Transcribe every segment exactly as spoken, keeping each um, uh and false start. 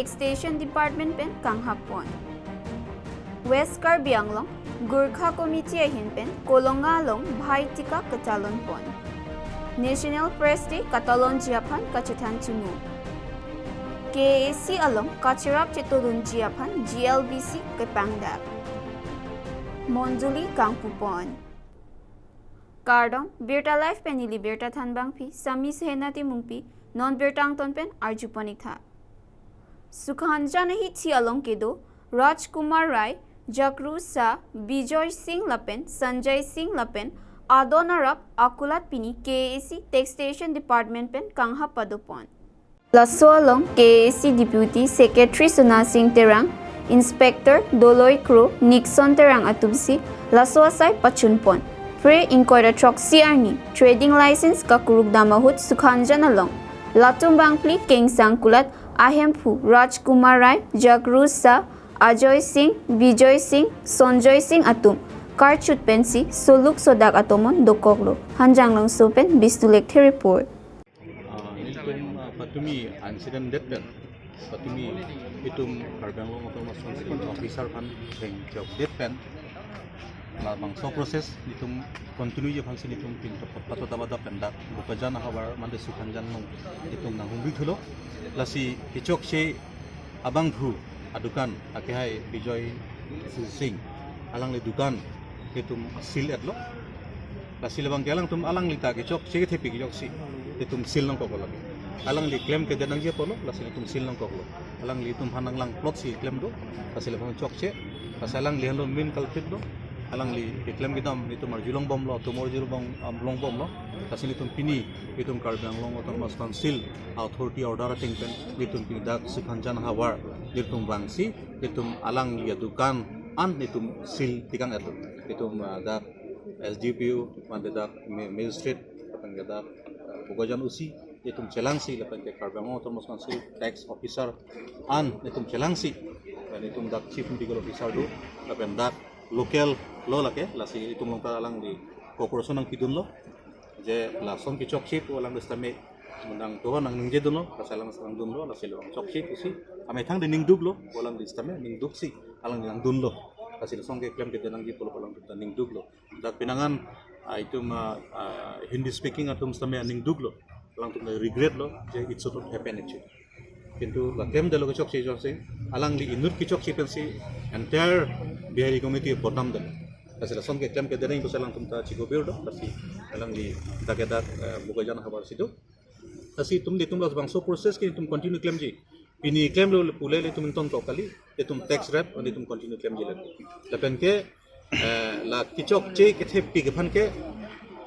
Station Department pen kanghap pon. West Karbi Anglong Gorkha Committee ahin pen Kolonga along Bhai Tika kachalon pon. National Press Day katalonji aphan kachethan chimu. K A A C along kacherap chetodunji aphan G L B C kepangdak. Monjuli kangpu pon. Kardom, Birta Live pen neli birta thanbangpi Sami Sehena Timungpi, non birta angton pen arju pon-ik tha. Sukhanjan ahithi along kedo Rajkumar Rai, Jakru Shah, Bijoy Singh lapen Sanjay Singh lapen adon arap akulat pini K A A C Taxation Department pen kanghap pado pon. Laso along K A A C Deputy Secretary Suna Singh Terang, Inspector Doloi Kro, Nixon Terang atumsi laso asai pachun pon. Phre ingkoi ra throksi arni trading license kakuruk dam ahut Sukhanjan along latum bangphli kengsang kulat ahemphu Rajkumar Rai, Jakru Shah, Ajoy Singh, Bijoy Singh, Sonjoy Singh atum karchut pensi soluk sodak atomon dokoklo. Hanjanglongso pen Bishnu Lekthe report. Ah, nelitum, ah, patumi incident det pen, patumi itum Karbi Anglong Autonomous Council officer aphan thengchok det pen, labangso process nelitum continue ji aphansi nelitum pin to patota bada pen dak Bokajan ahavar mande Sukhanjan along nelitum nanghumri thulo. Lasi kechokche abangphu adukan akehai Bijoy Singh, alangli dukan itum seal etlo. Lasi labangke alangtum alangli ta kechokche kethepi kechokche itum seal nangkoklo lake. Alangli klem kedet nangji apotlo, lasi itum seal nangkoklo. Alangli itum aphan nanglang plot si klem do, lasi labang chokche, lasi alangli henlo main culprit do. Alangli keklem kedam itum arjulong bomlo, itum arjulong bom, um, long bomlo. Lasi itum pini itum Karbi Anglong Autonomous Council authority order ateng pen itum pini dak Sukhanjan ahavar itum vangsi itum alangli adukan an itum seal tikang etlo. Itum, ah, dak S D P O, mande dak ma-, magistrate, lapen ke dak, ah, Bokajan O C, itum chelangsi, lapen ke Karbi Anglong Autonomous Council tax officer an itum chelangsi, lapen itum dak chief medical officer do, lapen dak local lo lake, lasi itum along ta alangli cooperation nangpidunlo, je lason kechokche pu alangli sitame mundang toho nangningjedunlo, lasi alang nangdunlo, lasi labang chokche pusi, amethang de ningduklo, alangli sitame ningduksi, alangli nangdunlo, lasi lason keklem kedet nangji pulo alangtum ta ningduklo. Dak pinangan, ah, itum, ah, ah, Hindi speaking atum sitame ningduklo, alangtum ta regret lo, je it should not happen actually. Kintu laklem detlo kechokche jose, alangli inut kechokche pensi entire Bihari community bodnam detlo. Lasi lason keklem kedet nangji pusi alangtum ta chikobir do, lasi alangli dak ke dak, eh, Bokajan ahavar si do. Lasi itum nelitum labangso process ke itum continue klemji. Pini klemlo pule le itum ingtontong kali, itum tax rep, itum continue klemji lagi. Lapen ke, eh, la kechokche kethepi aphan ke,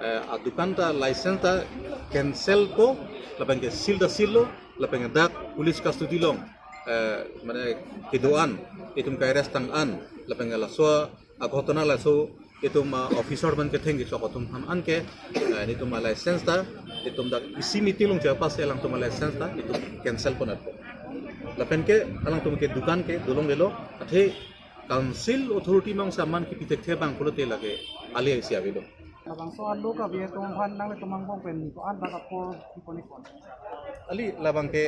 eh, adukan ta license ta cancel po, lapen ke seal ta seal lo, lapen ke dak police custody along, eh, mane kedo an, itum ke arrest tang an, lapen ke laso aghotona laso itum, ah, officer aphan ketheng kechok atum aphan an ke, eh, itum a-license ta, itum dak isi meeting along chepass alangtum a-license ta itum cancel pon etpo. Lapen ke alangtum ke dukan ke dolonglelo, athe council authority mang saman kipi thekthe abang pulote lake ali isi avelo. Labangso alo ka biya tum aphan nanglitum angbong pen ko-an dak apor pon-ik pon. Ali labang ke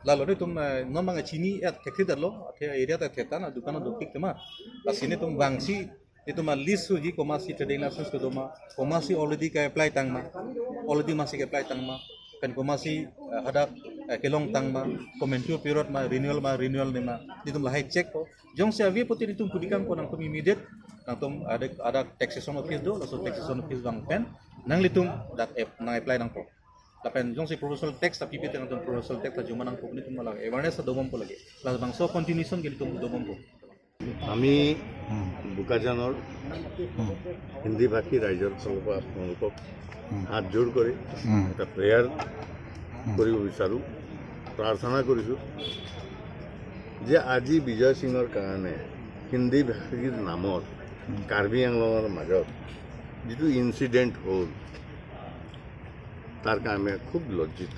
lalo nelitum, eh, non abang chini et thekthe detlo, athe area ta thektang, adukan dokik tema. Lasi nelitum vangsi itum a-list suji komatsi trading license kedo ma, komatsi already ke-apply tang ma, already masi ke-apply tang ma, pen komatsi, eh, hadak, eh, kelong tang ma, komantu period ma, renewal ma, renewal ne ma, itum lahai check po. Jongsi ave pulote itum pudikang ko nangtum immediate, nangtum adak, adak taxation office do, laso taxation office abang pen nanglitum dak app nang-apply nangpo. Lapen jongsi professional tax ta pipe te nangtum professional tax ta juma nangpo, itum la awareness ta dobompo lake. Labangso continuation ke itum dobompo. আমি হুম, বোকাজানৰ হুম, হিন্দী ভাষী ৰাইজৰ ফালৰ পৰা আপোনালোকক হুম, হাত জোৰ কৰি হুম, এটা প্ৰেয়াৰ হুম। কৰিব বিচাৰোঁ, প্ৰাৰ্থনা কৰিছোঁ যে আজি বিজয় সিঙৰ কাৰণে হিন্দী ভাষীৰ নামত হুম। কাৰ্বি আংলঙৰ মাজত যিটো ইনচিডেণ্ট হ'ল, তাৰ কাৰণে খুব লজ্জিত,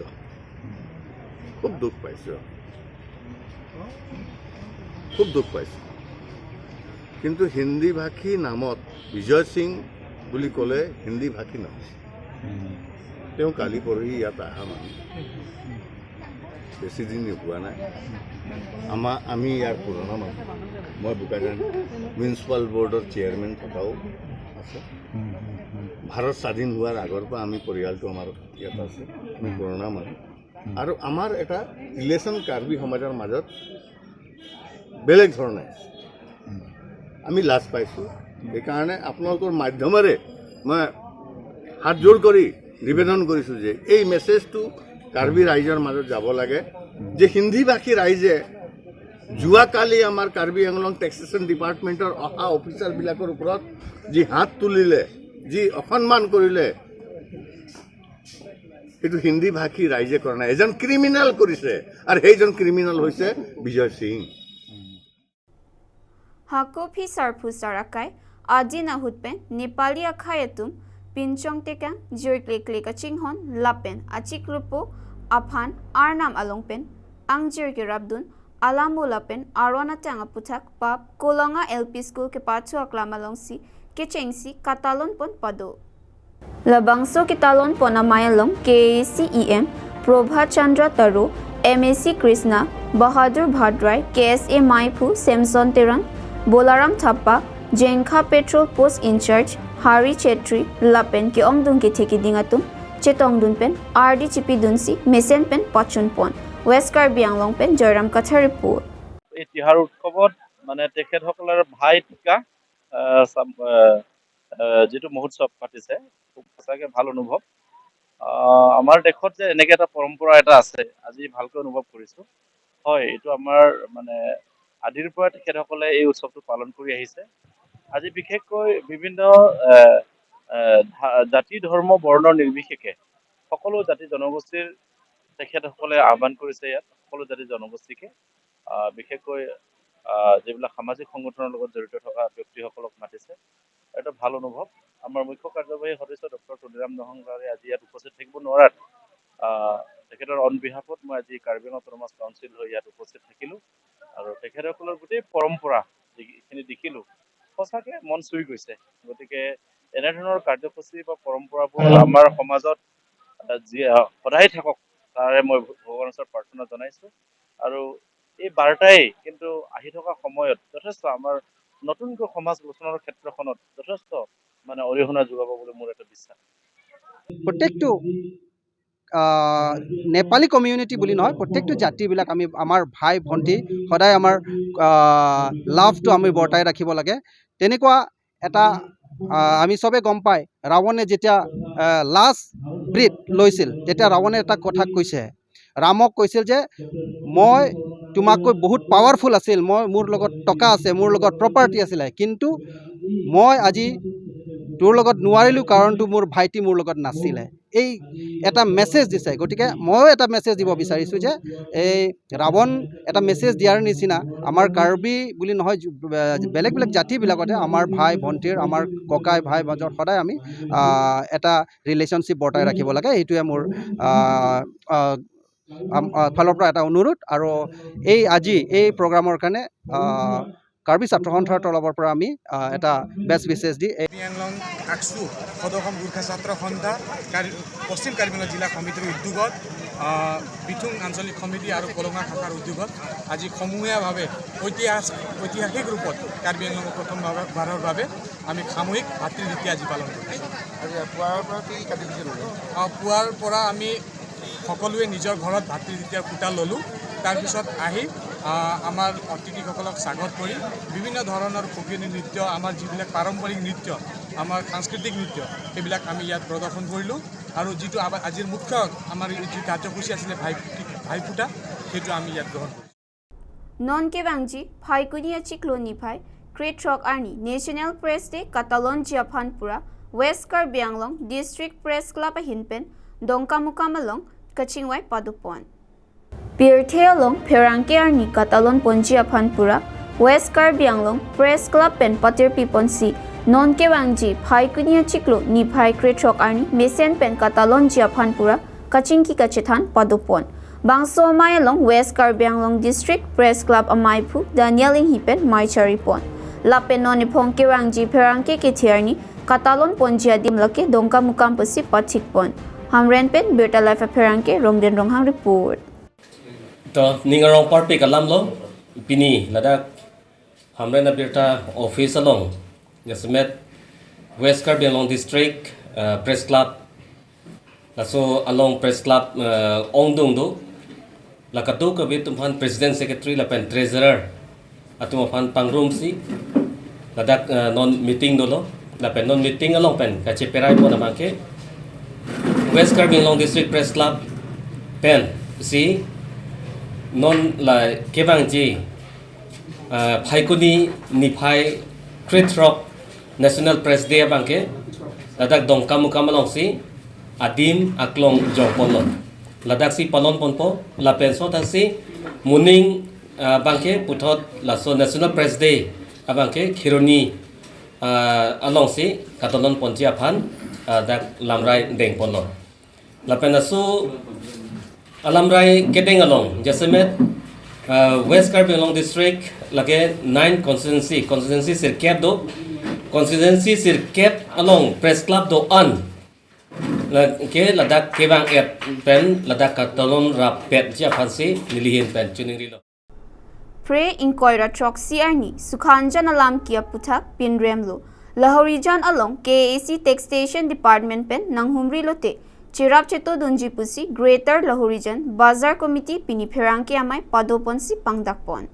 খুব দুখ পাইছোঁ, খুব দুখ পাইছোঁ। কিন্তু হিন্দী ভাষী নামত বিজয় সিং বুলি ক'লে হিন্দী ভাষী নহয়। তেওঁ কালি পৰহি ইয়াত অহা মানুহ। বেছি দিন হোৱা নাই। আমাৰ, আমি ইয়াৰ পুৰণা মানুহ। মই বোকাজান মিউনিচিপাল বৰ্ডৰ চেয়াৰমেন থকাও আছে। ভাৰত স্বাধীন হোৱাৰ আগৰ পৰা আমি, পৰিয়ালটো আমাৰ ইয়াত আছে। আমি পুৰণা মানুহ। আৰু আমাৰ এটা ৰিলেশ্যন কাৰ্বি সমাজৰ মাজত বেলেগ ধৰণে আমি লাজ পাইছোঁ। সেইকাৰণে আপোনালোকৰ মাধ্যমেৰে মই হাত জোৰ কৰি নিবেদন কৰিছোঁ যে এই মেছেজটো কাৰ্বি ৰাইজৰ মাজত যাব লাগে যে হিন্দী ভাষী ৰাইজে যোৱাকালি আমাৰ কাৰ্বি আংলং টেক্সেশ্যন ডিপাৰ্টমেণ্টৰ অহা অফিচাৰবিলাকৰ ওপৰত যি হাত তুলিলে, যি অসন্মান কৰিলে, সেইটো হিন্দী ভাষী ৰাইজে কৰা নাই, এজন ক্ৰিমিনেল কৰিছে। আৰু সেইজন ক্ৰিমিনেল হৈছে বিজয় Singh. Hako aphi sarpo sar akai adin ahut pen Nepali akhei atum pinchong tekang, jirkle kle kachinghon lapen achiklo aphan arnam along pen angjir kerapdun alamo lapen aron atang aputhak pap Kolonga L P School kepathu aklam alongsi kechengsi katalon pon pado. Labangso ketalon pon amei along K A A C E M Prabhat Chandra Taro, M A C Krishna Bahadur Bhattarai, K S A meiphu Samson Teron, Bolaram Thapa, Jengkha Patrol Post in-charge Hari Chetri lapen ke-ongdung kethe keding atum chetongdun pen ardi chipidunsi mesen pen pachun pon. West Karbi Anglong pen Joyram Kathar report. এই তিহাৰ উৎসৱত মানে তেখেতসকলৰ ভাই টিকা, আহ, চাম-, আহ, আহ, যিটো মহোৎসৱ পাতিছে, খুব সঁচাকে ভাল অনুভৱ। আহ, আমাৰ দেশত যে এনেকে এটা পৰম্পৰা এটা আছে, আজি ভালকৈ অনুভৱ কৰিছো। হয়, এইটো আমাৰ মানে আদিৰ পৰা তেখেতসকলে এই উৎসৱটো পালন কৰি আহিছে। আজি বিশেষকৈ বিভিন্ন, আহ, আহ, ধা-, জাতি, ধৰ্ম, বৰ্ণ নিৰ্বিশেষে সকলো জাতি জনগোষ্ঠীৰ তেখেতসকলে আহ্বান কৰিছে ইয়াত, সকলো জাতি জনগোষ্ঠীকে। আহ, বিশেষকৈ, আহ, যিবিলাক সামাজিক সংগঠনৰ লগত জড়িত থকা ব্যক্তিসকলক মাতিছে। এটা ভাল অনুভৱ। আমাৰ মুখ্য কাৰ্যবাহী সদস্য ডক্টৰ টুনিৰাম দহং ছাৰে আজি ইয়াত উপস্থিত থাকিব নোৱাৰাত, আহ, তেখেতৰ অন বিহাফত মই আজি কাৰ্বি আংলং অট'নমাছ কাউন্সিল হৈ ইয়াত উপস্থিত থাকিলো আৰু তেখেতসকলৰ গোটেই পৰম্পৰা যিখিনি দেখিলো, সঁচাকে মন চুই গৈছে। গতিকে এনেধৰণৰ কাৰ্যসূচী বা পৰম্পৰাবোৰ আমাৰ সমাজত, আহ, যি, আহ, সদায় থাকক, তাৰে মই ভগৱানৰ ওচৰত প্ৰাৰ্থনা জনাইছো। আৰু এই বাৰ্তাই কিন্তু আহি থকা সময়ত যথেষ্ট আমাৰ নতুনকৈ সমাজ গঠনৰ ক্ষেত্ৰখনত যথেষ্ট মানে অৰিহণা যোগাব বুলি মোৰ এটা বিশ্বাস। প্ৰত্যেকটো, আহ, নেপালী কমিউনিটি বুলি নহয়, প্ৰত্যেকটো জাতিবিলাক আমি, আমাৰ ভাই ভণ্টি সদায় আমাৰ, আহ, লাভটো আমি বৰ্তাই ৰাখিব লাগে। তেনেকুৱা এটা, আহ, আমি চবে গম পাই, ৰাৱণে যেতিয়া, আহ, লাষ্ট ব্ৰেথ লৈছিল, তেতিয়া ৰাৱণে এটা কথা কৈছে, ৰামক কৈছিল যে, "মই তোমাতকৈ বহুত পাৱাৰফুল আছিল, মই, মোৰ লগত টকা আছে, মোৰ লগত প্ৰপাৰ্টি আছিলে, কিন্তু মই আজি তোৰ লগত নোৱাৰিলো, কাৰণটো মোৰ ভাইটি মোৰ লগত নাছিলে।" এই এটা মেছেজ দিছে। গতিকে ময়ো এটা মেছেজ দিব বিচাৰিছো যে এই ৰাৱণ এটা মেছেজ দিয়াৰ নিচিনা আমাৰ কাৰ্বি বুলি নহয়, বেলেগ বেলেগ জাতিবিলাকতে আমাৰ ভাই ভণ্টিৰ, আমাৰ ককাই ভাই মাজত সদায় আমি, আহ, এটা ৰিলেশ্যনশ্বিপ বৰ্তাই ৰাখিব লাগে। এইটোৱে মোৰ, আহ, আহ, আম-, আহ, ফালৰ পৰা এটা অনুৰোধ। আৰু এই আজি এই প্ৰগ্ৰামৰ কাৰণে, আহ, কাৰ্বি ছাত্ৰ সন্থাৰ তৰফৰ পৰা আমি, আহ, এটা বেষ্ট উইচেছ দি এই কাৰ্বি আংলং আকচু সদৌ অসম গোৰ্খা ছাত্ৰ সন্থা, কাৰ্বি, পশ্চিম কাৰ্বি আংলং জিলা সমিতিৰ উদ্যোগত, আহ, বিথুং আঞ্চলিক সমিতি আৰু কলঙা শাখাৰ উদ্যোগত আজি সমূহীয়াভাৱে ঐতিহাস-, ঐতিহাসিক ৰূপত কাৰ্বি আংলঙৰ প্ৰথমবাৰৰ বাবে আমি সামূহিক ভাতৃ দ্বিতীয়া আজি পালন কৰিছোঁ। আজি পুৱাৰ পৰা কি কাৰ্যসূচী ল'লে? আহ, পুৱাৰ পৰা আমি সকলোৱে নিজৰ ঘৰত ভাতৃ দ্বিতীয়াৰ খুঁটা ল'লোঁ। তাৰপিছত আহি, আহ, আমাৰ অতিথিসকলক স্বাগত কৰি বিভিন্ন ধৰণৰ ফকিৰী নৃত্য, আমাৰ যিবিলাক পাৰম্পৰিক নৃত্য, আমাৰ সাংস্কৃতিক নৃত্য, সেইবিলাক আমি ইয়াত প্ৰদৰ্শন কৰিলোঁ। আৰু যিটো আমাৰ আজিৰ মুখ্য আমাৰ এই যি কাৰ্যসূচী আছিলে ভাই, ভাইফুটা, সেইটো আমি ইয়াত গ্ৰহণ কৰিলোঁ। Non kevangji Phaikuni achiklo niphai krethrok arni National Press Day katalonji aphan pura West Karbi Anglong District Press Club ahin pen Dongkamukam along kachingvai padopon. Pirthe along pherangke arni katalon ponji aphan pura West Karbi Anglong Press Club pen patirpi ponsi non kevangji Phaikuni achiklo niphai krethrok arni mesen pen katalonji aphan pura kachingki kachethan padopon. Bangso amei along West Karbi Anglong District Press Club ameiphu Daniel Inghi pen mei charipon. Lapen non ephong kevangji pherangke kethe arni katalon ponji adim lake Dongkamukam pusi pathikpon. Hamren pen Birta Live apherangke Rongden Ronghang report. To, ning arong parpik alam lo, pini ladak Hamren Abirta office along, jasemet West Karbi Anglong District, eh, Press Club, laso along Press Club, eh, ongdung do, la kadokave atum aphan President, Secretary lapen Treasurer atum aphan pangrumsi ladak, eh, non meeting dolo, lapen non meeting along pen kacheperai pon abangke West Karbi Anglong District Press Club pensi non la kevangji, eh, Phaikuni niphai krethrok National Press Day abangke ladak Dongkamukam alongsi adim aklong jong ponlo. Ladaksi palon ponpo, lapen sotasi moning, ah, abangke puthot laso National Press Day abangke Kheroni, ah, alongsi katolon ponji aphan, ah, dak lamrai deng ponlo. Lapen laso alamrai kedeng along, jasemet, ah, West Karbi Anglong District lake nine constituency, constituency sirkep do, constituency sirkep along Press Club do-an lake ladak kevang-et pen ladak katolon rappetji aphansi nelihin pen chiningrilo. Phre ingkoi ra throksi arni Sukhanjan alam ke aputhak pinrem lo. Lahorijan along K A A C Taxation Department pen nanghumri lote cherap chetodunji pusi Greater Lahorijan Bazar Committee pini pherangke amei padoponsi pangdakpon.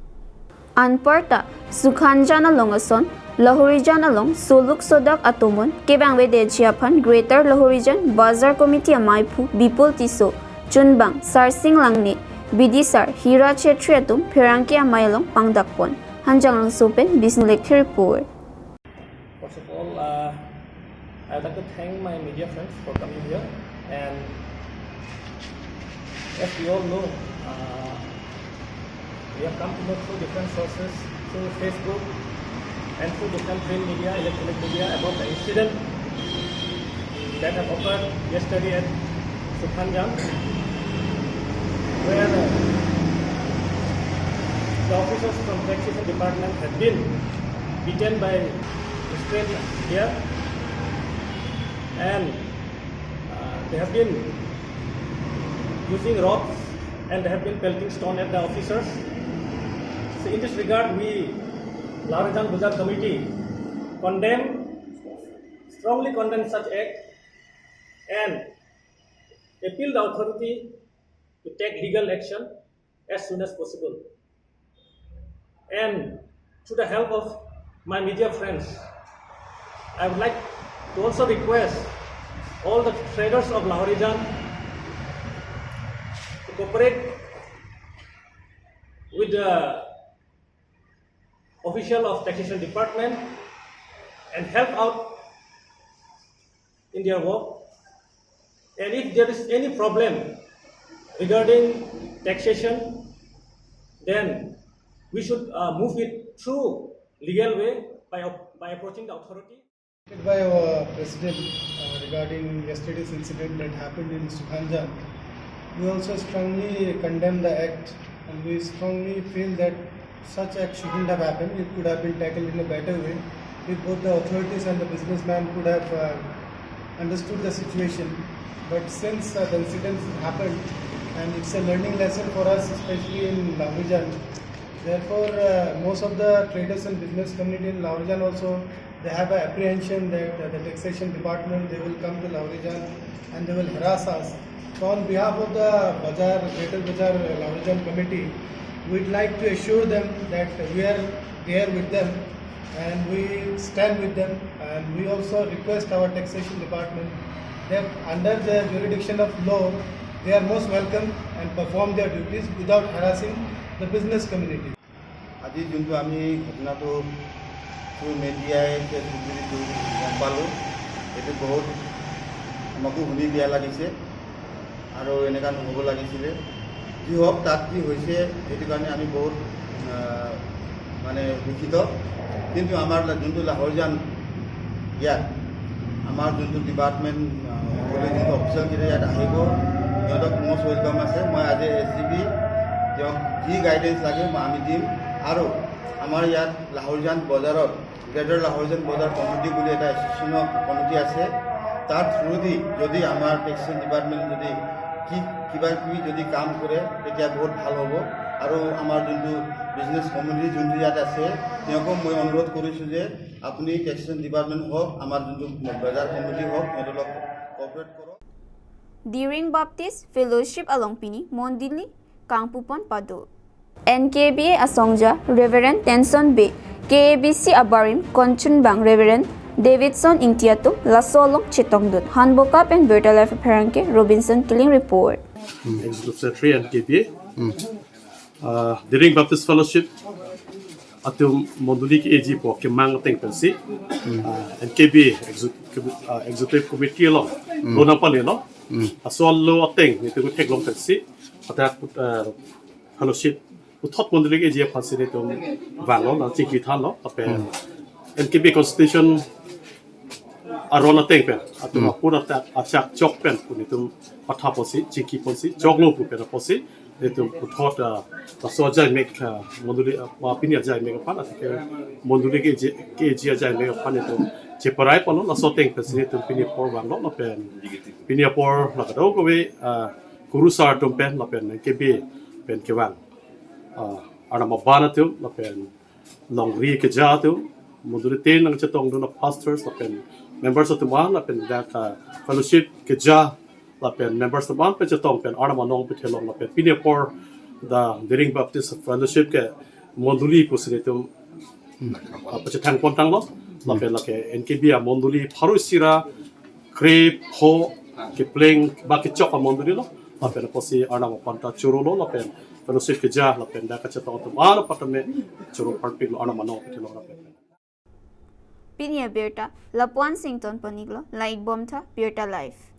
Anparta Sukhanjan along ason Lahorijan along soluk sodak atomon kevangvedeji aphan Greater Lahorijan Bazar Committee ameiphu Bipul Tisso, chunbang Sarsing Langne, bidisar Hira Chhetri atum pherangke amei along pangdakpon. Hanjanglangso pen Bisnu Lekthe report. First of all, uh, I'd like to thank my media friends for coming here. And as we all know, uh, we have come to know through different sources, through Facebook and through different print media, electronic media, about the incident that have occurred yesterday at Sukhanjan, where, uh, the officers from taxation department have been beaten by restrained here, and, uh, they have been using rocks and they have been pelting stone at the officers. So in this regard, we, Lahorijan Bazar Committee, condemn, strongly condemn such act and appeal the authority to take legal action as soon as possible. And through the help of my media friends, I would like to also request all the traders of Lahorijan to cooperate with the official of taxation department and help out in their work. And if there is any problem regarding taxation, then we should, uh, move it through legal way by, by approaching the authority. By our president, uh, regarding yesterday's incident that happened in Sukhanjan, we also strongly condemn the act, and we strongly feel that such act shouldn't have happened. It could have been tackled in a better way if both the authorities and the businessman could have, uh, understood the situation. But since, uh, the incident happened, and it's a learning lesson for us, especially in Lahorijan, therefore, uh, most of the traders and business community in Lahorijan also, they have an apprehension that, uh, the taxation department, they will come to Lahorijan and they will harass us. So on behalf of the Bazar, Greater Bazar, uh, Lahorijan Committee, we'd like to assure them that we are there with them and we stand with them, and we also request our taxation department that under the jurisdiction of law, they are most welcome and perform their duties without harassing the business community. আজি যোনটো আমি ঘটনাটো থ্ৰু মিডিয়াই, ফেচবুক যোগেদি গম পালোঁ, এইটো বহুত আমাকো শুনি বেয়া লাগিছে আৰু এনেকুৱা নহ'ব লাগিছিলে। যি হওক, তাত কি হৈছে সেইটো কাৰণে আমি বহুত, আহ, মানে দুখিত। কিন্তু আমাৰ লা-, যোনটো লাহৰিজান ইয়াত আমাৰ যোনটো ডিপাৰ্টমেণ্ট, আহ, সকলোৱে যোনটো অফিচাৰকেইটা ইয়াত আহিব, সিহঁতক মষ্ট ৱেলকাম আছে। মই আজি এছ ডি পি তেওঁক যি গাইডেঞ্চ লাগে মই আমি দিম। আৰু আমাৰ ইয়াত লাহৰিজান বজাৰত গ্ৰেটাৰ লাহৰিজান বজাৰ কমিটি বুলি এটা এছ'চিয়েশ্যনৰ কমিটি আছে, তাৰ থ্ৰুদি যদি আমাৰ টেক্সেল ডিপাৰ্টমেণ্ট যদি কি কিবা কিবি যদি কাম কৰে, তেতিয়া বহুত ভাল হ'ব। আৰু আমাৰ যোনটো বিজনেছ কমিউনিটি যোনটো ইয়াত আছে, তেওঁকো মই অনুৰোধ কৰিছোঁ যে আপুনি টেক্সেশ্যন ডিপাৰ্টমেণ্ট হওক, আমাৰ যোনটো বজাৰ কমিটি হওক, সিহঁতৰ লগত কপাৰেট কৰক। Diring Baptist Fellowship along pini mondoli kangpupon pado. N K B A asongja Reverend Tenson Bey, K A B C abarim konchunbang Reverend Davidson Ingti atum laso along chetongdun. Hanboka pen Birta Live apherangke Robinson Killing report. Executive Secretary N K B A. Ah, Diring Baptist Fellowship atum mondoli ke-eji po kemang ateng pensi, ah, N K B A exec-, ah, Executive Committee along lo nangpalelo. Laso lo ateng nelitum theklong pensi, adak, ah, fellowship puthot mondoli ke-eji aphansi nelitum vanglo, nangchingki thanlo, lapen N K B A constitution aron ateng pen, atum apun atak achak chok pen pu nelitum pathaponsi, chingkiponsi, choklo pu pen apotsi nelitum puthot, ah, laso ajaimek, ah, mondoli, ah, pini ajaimek aphan, atike mondoli ke-eji, ke-eji ajaimek aphan nelitum cheparai ponlo. Laso ateng pensi nelitum pini apor vanglo, lapen pini apor la kadokave, ah, kurusar atum pen lapen N K B A pen kevang, ah, arnam aban atum lapen longri keja atum, mondoli ten nangchetongdun a-pastors lapen members atum an, lapen dak, ah, fellowship keja lapen members atum an pen chetong pen arnam anong pu theklong, lapen pini apor dak Diring Baptist Fellowship ke mondoli pusi nelitum, ah, pachethang pontanglo, lapen lake N K B A mondoli pharo isi ra krepho kepleng ba kechok amondolilo, lapen apotsi arnam aphan ta chorolo, lapen fellowship keja, lapen dak kachetong atum an aphan tame choro parpiklo, arnam anong pu theklong lapen. Pini abirta lapu-an sington paniklo, la-ikbomtha Birta Live.